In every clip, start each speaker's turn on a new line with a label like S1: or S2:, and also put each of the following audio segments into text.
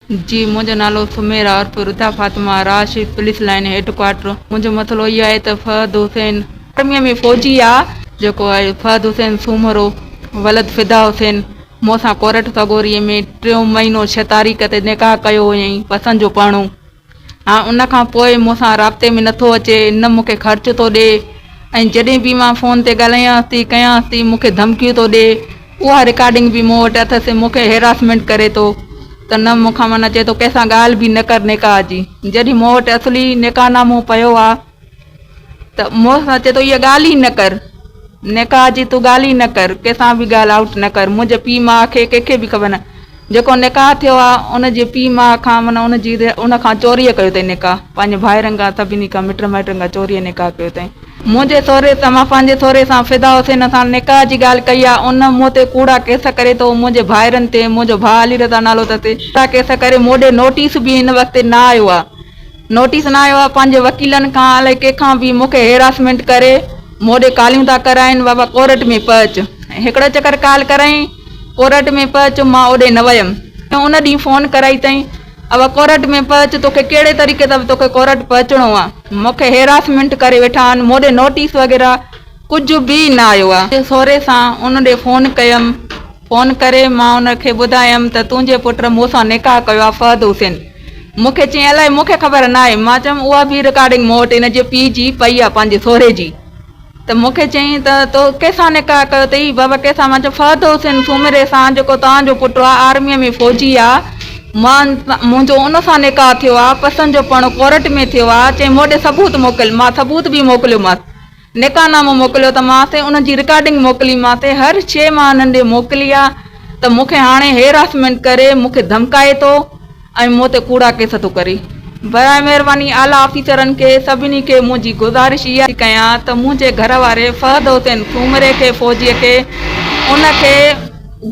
S1: جي منهنجو نالو سميرا عرف ردا Fatima Rashid police line headquarter منهنجو مسئلو اهو آهي ته فهد حسين آرمي ۾ فوجي آ جيڪو آهي فهد حسين سومرو ولد فدا حسين مون سان ڪورٽ سڳوري ۾ ٽيون مهينو ڇهه تاريخ تي نڪاح ڪيو هيائين پسند جو پرڻو هاڻ ان کان پوء مون سان رابطي ۾ نٿو اچي، نه مون کي خرچ ٿو ڏي ۽ جڏهن به مان فون تي ڳالهايانس ٿي ڪيانس ٿي مون کي ڌمڪيون ٿو ڏي، اها رڪارڊنگ به مون وٽ اٿس، مون کي هيراسمينٽ ڪري ٿو ته نه مون کان معنيٰ چئي ٿو ڪنهن سان ڳالهه به نه ڪر نڪاح جي، جڏهن مون وٽ اصلي نڪاح نامو پيو آ ته مون سان چئي ٿو اها ڳالهه ئي نه ڪر، نڪاح جي تون ڳالهه ئي نه ڪر، ڪنهن سان به ڳالهه آئوٽ نه ڪر، منهنجي پيء ماء کي ڪنهن کي به خبر نه. جيڪو نڪاح ٿيو آ ان جي پيء ماء کان معنيٰ ان جي ان کان چوريء ڪيو اٿئي نڪاح پنهنجي ڀائرن کان سڀني کان مٽن مائٽن کان چوريء نڪاح ڪيو اٿئي. منهنجي سهري سان مان پنهنجي سهري سان فدا حسين سان نڪاح جي ڳالهه ڪئي آ ان مون تي ڪوڙا ڪيس ڪري ٿو منهنجي ڀائرن تي منهنجو ڀاء علي رضا نالو اٿس ڪوڙا ڪيس ڪري مون ڏي نوٽيس به هن وقت نه آيو آ نوٽيس نه آيو آ پنهنجي وڪيلن کان الائي ڪنهن کان به مون کي هيراسمينٽ ڪري مون ڏي ڪاليون ٿا ڪرائين بابا ڪورٽ ۾ پهچ هڪڙو چڪر ڪال ڪرائين ڪورٽ ۾ پهچ، مان اوڏي نه ويم. ان ڏينهن فون ڪرائي اٿئين، ابا ڪورٽ ۾ پهچ، توکي ڪهڙي طريقي سان به توکي ڪورٽ پهچڻو آ. مون کي هيراسمينٽ ڪري ويٺا آهن، مون ڏي نوٽيس وغيره ڪجهه به نه آيو آ. سهري سان ان ڏي فون ڪيم، فون ڪري مان ان کي ٻڌايم ته تنهنجي پٽ مون سان نڪاح ڪيو آ فهد حسين. مون کي چيائين الائي مون کي خبر ناهي. مان چيم اها به رڪارڊنگ مون وٽ ان جي پيء جي پئي آ پنهنجي سهري جي. ته مون کي چيائين ته تو ڪنهن سان نڪاح ڪيو اٿئي؟ بابا ڪنهن سان؟ مان چيو فهد حسين سومري سان جيڪو توهان جو پٽ آ، آرميء ۾ فوجي آ، مان منهنجو ان سان نڪاح ٿيو آ، پسند جو پرڻو ڪورٽ ۾ ٿيو آ، چيائين مون ڏي ثبوت موڪل، مان ثبوت به موڪليومانس، نڪاح نامو موڪليو ته مانس، ان جي رڪارڊنگ موڪلي مانس، هر شيء مان انهن ڏي موڪلي آ ته مون کي هاڻي هيراسمينٽ ڪري مون کي ڌمڪائي ٿو. ۽ مون تي ڪوڙا ڪيس ٿو ڪري. براء مهرباني اعليٰ آفيسرن کي سڀني کي منهنجي گذارش اها ٿي ڪيان ته منهنجي گهر واري فهد حسين سومري کي فوجي کي ان کي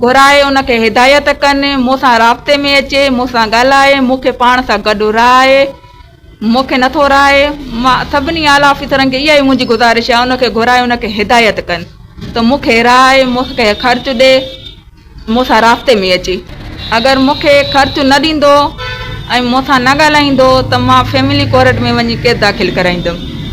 S1: گهرائي ان کي هدايت ڪن مون سان رابطي ۾ اچي مون سان ڳالهائي مون کي پاڻ سان گڏ رهائي مون کي نٿو رهائي مان سڀني اعليٰ آفيسرن کي اها ئي منهنجي گذارش آهي ان کي گهرائي ان کي هدايت ڪن ته مون کي رهائي مون کي خرچ ڏي. مون سان رابطي ۾ اچي. اگر مون کي خرچ نه ڏيندو ۽ مون سان نه ڳالهائيندو ته مان فيملي ڪورٽ ۾ وڃي ڪيس داخل ڪرائيندم.